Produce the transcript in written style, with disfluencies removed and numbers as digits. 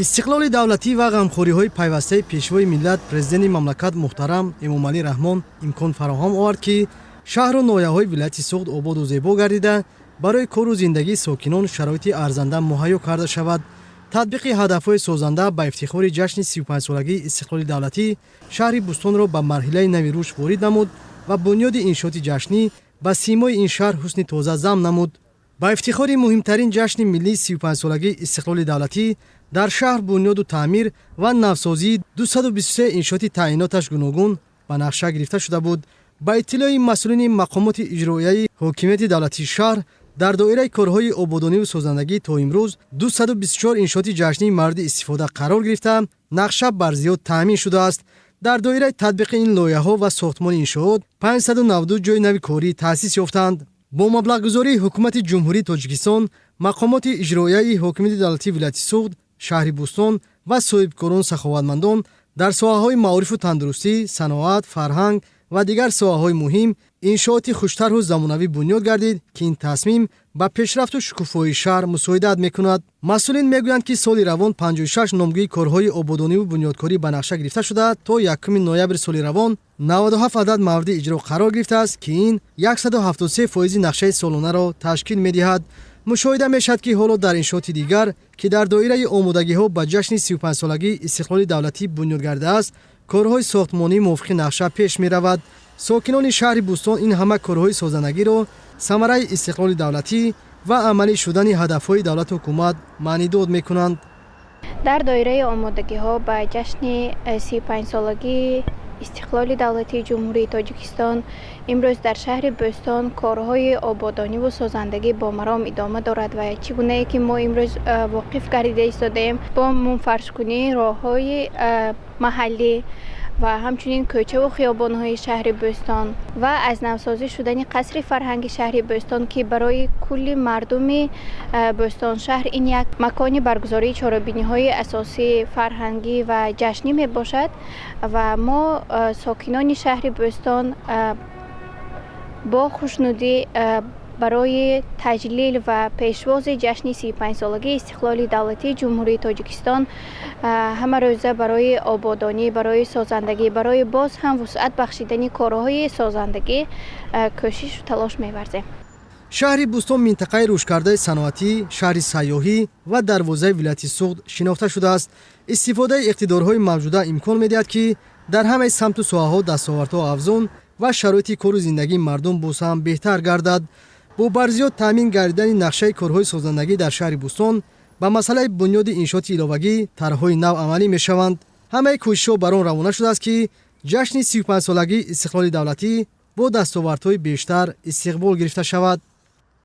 Истиқлоли давлатӣ ва ғамхориҳои пайвастаи Пешвои миллат, Президенти мамлакат муҳтарам Эмомалӣ Раҳмон имкон фароҳам овард, ки шаҳру ноҳияҳои вилояти Суғд ободу зебо гардида, барои кору зиндагии сокинон шароити арзанда муҳайё карда шавад. Татбиқи ҳадафҳои созанда ба ифтихори ҷашни 35-солагии истиқлоли давлатӣ шаҳри Бӯстонро ба марҳилаи нави рушд ворид намуд ва бунёди иншооти ҷашнӣ ба симои ин шаҳр ҳусни тоза зам намуд. Ба ифтихори муҳимтарин ҷашни миллии 35-солагии истиқлоли давлатӣ дар шаҳр бунёду таъмир ва навсозии 223 иншооти таъиноташ гуногун ба нақша гирифта шуда буд. Ба иттилои масъулини мақомоти иҷроияи ҳокимияти давлатии шаҳр, дар доираи корҳои ободониву созандагӣ то имрӯз 224 иншооти ҷашнӣ мавриди истифода қарор гирифта, нақша бар зиёд таъмин шудааст. Дар доираи татбиқи ин лоиҳаҳо ва сохтмони иншоот 592 ҷойи нави корӣ таъсис ёфтанд. Бо маблағгузории Ҳукумати Ҷумҳурии Тоҷикистон, мақомоти иҷроияи ҳокимияти давлатии вилояти Суғд, шаҳри Бӯстон ва соҳибкорон, саховатмандон дар соҳаҳои маорифу тандурустӣ, саноат, фарҳанг ва дигар соҳаҳои муҳим иншооти хуштарҳу замонавӣ бунёд гардид, ки ин тасмим ба пешрафту шукуфоии шаҳр мусоидат мекунад. Масъулин мегӯянд, ки соли равон 56 номгӯи корҳои ободониву бунёдкорӣ ба нақша гирифта шуда, то 1 ноябри соли равон 97 адад мавриди иҷро қарор гирифтааст, ки ин 173 фоизи нақшаи солонаро ташкил медиҳад. Мушоҳида мешавад, ки ҳоло дар иншооти дигар, ки дар доираи омодагиҳо ба ҷашни 35-солагии истиқлоли давлатӣ бунёд гардааст, корҳои сохтмонӣ мувофиқи нақша пеш меравад. Сокинони шаҳри Бӯстон ин ҳама корҳои созандагиро самараи истиқлоли давлатӣ ва амалӣ шудани ҳадафҳои давлату ҳукумат маънидод мекунанд. Дар доираи омодагиҳо ба ҷашни 35-солагии истиқлоли давлатии Ҷумҳурии Тоҷикистон имрӯз дар шаҳри Бӯстон корҳои ободониву созандагӣ бо маром идома дорад ва чӣ гунае ки мо имрӯз воқиф гардида истодаем, бо мунфаршкунии роҳҳои маҳаллӣ ва ҳамчунин кӯчаву хиёбонҳои шаҳри Бӯстон ва аз навсозӣ шудани қасри фарҳанги шаҳри Бӯстон, ки барои кулли мардуми Бӯстоншаҳр ин як макони баргузории чорабиниҳои асосии фарҳангӣ ва ҷашнӣ мебошад ва мо, сокинони шаҳри Бӯстон, бо хушнудӣ барои таҷлил ва пешвози ҷашни 35-солагии истиқлоли давлатии Ҷумҳурии Тоҷикистон ҳамарӯза барои ободонӣ, барои созандагӣ, барои боз ҳам вусъат бахшидани корҳои созандагӣ кӯшишу талош меварзем. Шаҳри Бӯстон минтақаи рушдкардаи саноатӣ, шаҳри сайёҳӣ ва дарвозаи вилояти Суғд шинохта шудааст. Истифодаи иқтидорҳои мавҷуда имкон медиҳад, ки дар ҳамаи самту соҳаҳо дастовардҳо афзун ва шароити кору зиндагии мардум боз ҳам беҳтар гардад. Бо барзиёд таъмин гардидани нақшаи корҳои созандагӣ дар шаҳри Бӯстон ба масъалаи бунёди иншооти иловагӣ тарҳҳои нав амалӣ мешаванд. Ҳамаи кӯшишҳо бар он равона шудааст, ки ҷашни 35-солагии истиқлоли давлатӣ бо дастовардҳои бештар истиқбол гирифта шавад.